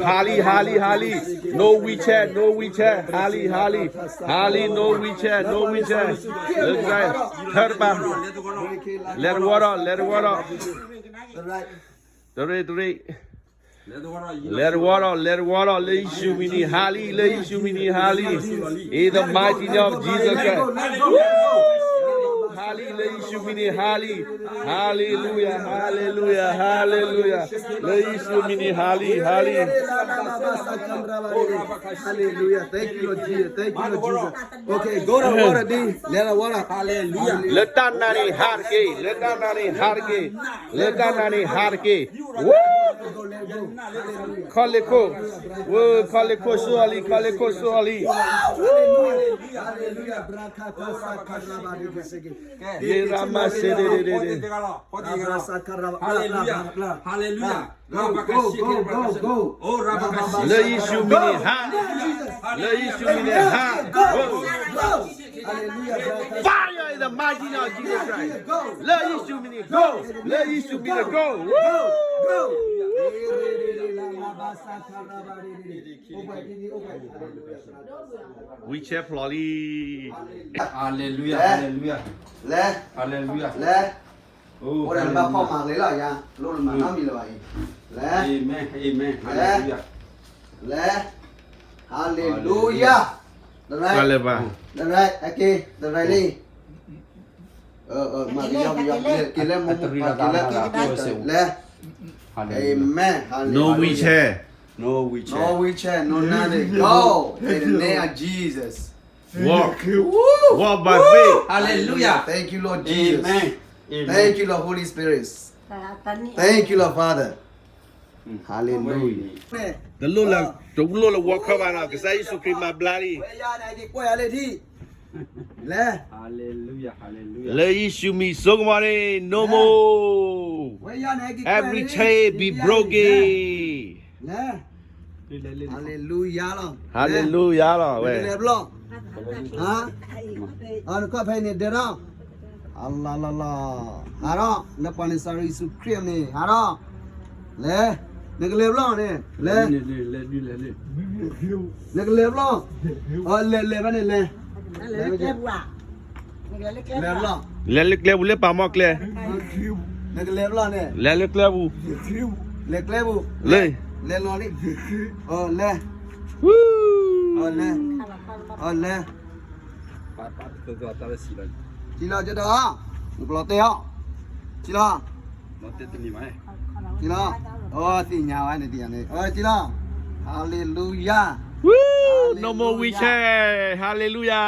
Hali, hali, hali. No wheelchair, no wheelchair. Hali, hali. Hali, no wheelchair, no wheelchair. Look at that. Turn back. Let the water, let the water. Let the water, let the water. Let the water, let the water. လၢယ့ၣ်ၡူးမံၤန့ၣ် ဟါလံ, လၢယ့ၣ်ၡူးမံၤန့ၣ် ဟါလံ. In the mighty name of Jesus Christ. ဟါလံ, လၢယ့ၣ်ၡူးမံၤန့ၣ် ဟါလံ. Hallelujah, hallelujah, hallelujah. လၢယ့ၣ်ၡူးမံၤန့ၣ် ဟါလံ, ဟါလံ. Hallelujah. Thank you, Lord Jesus. Thank you, Lord Jesus. Okay, go to water, D. Let the water. Hallelujah. လၢတၢ်နါန့ၣ် ဟါတက့ၢ်, လၢတၢ်နါန့ၣ် ဟါတက့ၢ်, လၢတၢ်နါန့ၣ် ဟါတက့ၢ်. Woo! ခီလ့ၢ်ခိၣ်, woo, ခီလ့ၢ်ခိၣ်စိအီၤလံ, ခီလ့ၢ်ခိၣ်စိအီၤလံ. Woo! ယရမစ့ဒ့ဒ့ဒ့ဒ့. Hallelujah. Hallelujah. Go, go, go, go. Oh, Rabakasi. လၢယ့ၣ်ၡူးမံၤန့ၣ် ဟါ, လၢယ့ၣ်ၡူးမံၤန့ၣ် ဟါ. Go, go. Hallelujah. Fire in the mighty name of Jesus Christ. လၢယ့ၣ်ၡူးမံၤန့ၣ် go, လၢယ့ၣ်ၡူးမံၤန့ၣ် go. Woo! Wheelchair ဖျိးလံ. Hallelujah, hallelujah. လဲၤ, hallelujah. လဲၤ, အိၣ်ဒီးနဘၣ်ဖီၣ်မၤဂ့ၤလီၤယၤ, လိၣ်နမၤနီတမံၤလၢၤဘၣ်အံၤ, လဲၤ, amen, amen, hallelujah. လဲၤ, hallelujah. တရဲ, တရဲ, အက့ၤ, တရဲလံ. မၤကယီကယီ, က့ၤလၢမူမူ, က့ၤလၢ, amen, hallelujah. No wheelchair. No wheelchair. No wheelchair, no nothing. Go in the name of Jesus. Walk. Woo! Walk by faith. Hallelujah. Thank you, Lord Jesus. Amen. Amen. Thank you, Lord Holy Spirit. Thank you, Lord Father. Hallelujah. တလိၣ်လၢ, တလိၣ်လၢ walk ဘၣ်နီၤ, ကစၢ်ယ့ၣ်ၡူးခရံာ်မၤဘျါလံ. လဲၤ, hallelujah, hallelujah. လၢယ့ၣ်ၡူးမံၤစိကမီၤန့ၣ် no more. Every chain be broken. Hallelujah လီၤ. Hallelujah လီၤဝဲ. နကလဲၤဘျီ, နကီၢ်ဖဲန့ၣ်ဒဲးဒီး, အလီၤလီၤလီၤ, ဟးဒီး, လၢပှၤနစၤရ့းယ့ၣ်ၡူးခရံာ်န့ၣ် ဟးဒီး, လဲၤ, နကလဲၤဘျီန့ၣ်, လဲၤ, နကလဲၤဘျီ, လဲၤလဲၤဖဲန့ၣ်လဲၤ, လဲၤလၢကျဲပူၤ, လဲၤလၢပှၤမီၢ်ကျဲ, နကလဲၤဘျီန့ၣ်, လဲၤလၢကျဲပူၤ, လဲၤကျဲပူၤ, လဲၤ, လဲၤလီၤလံ, လဲၤ, လဲၤ, လဲၤ, စံၣ်လီၤကဒီး, နကျိၤတဲအီၤ, စံၣ်လီၤ, စံၣ်လီၤ, သ့ၣ်ညါဝဲန့ၣ်, စံၣ်လီၤ, hallelujah, no more wheelchair, hallelujah.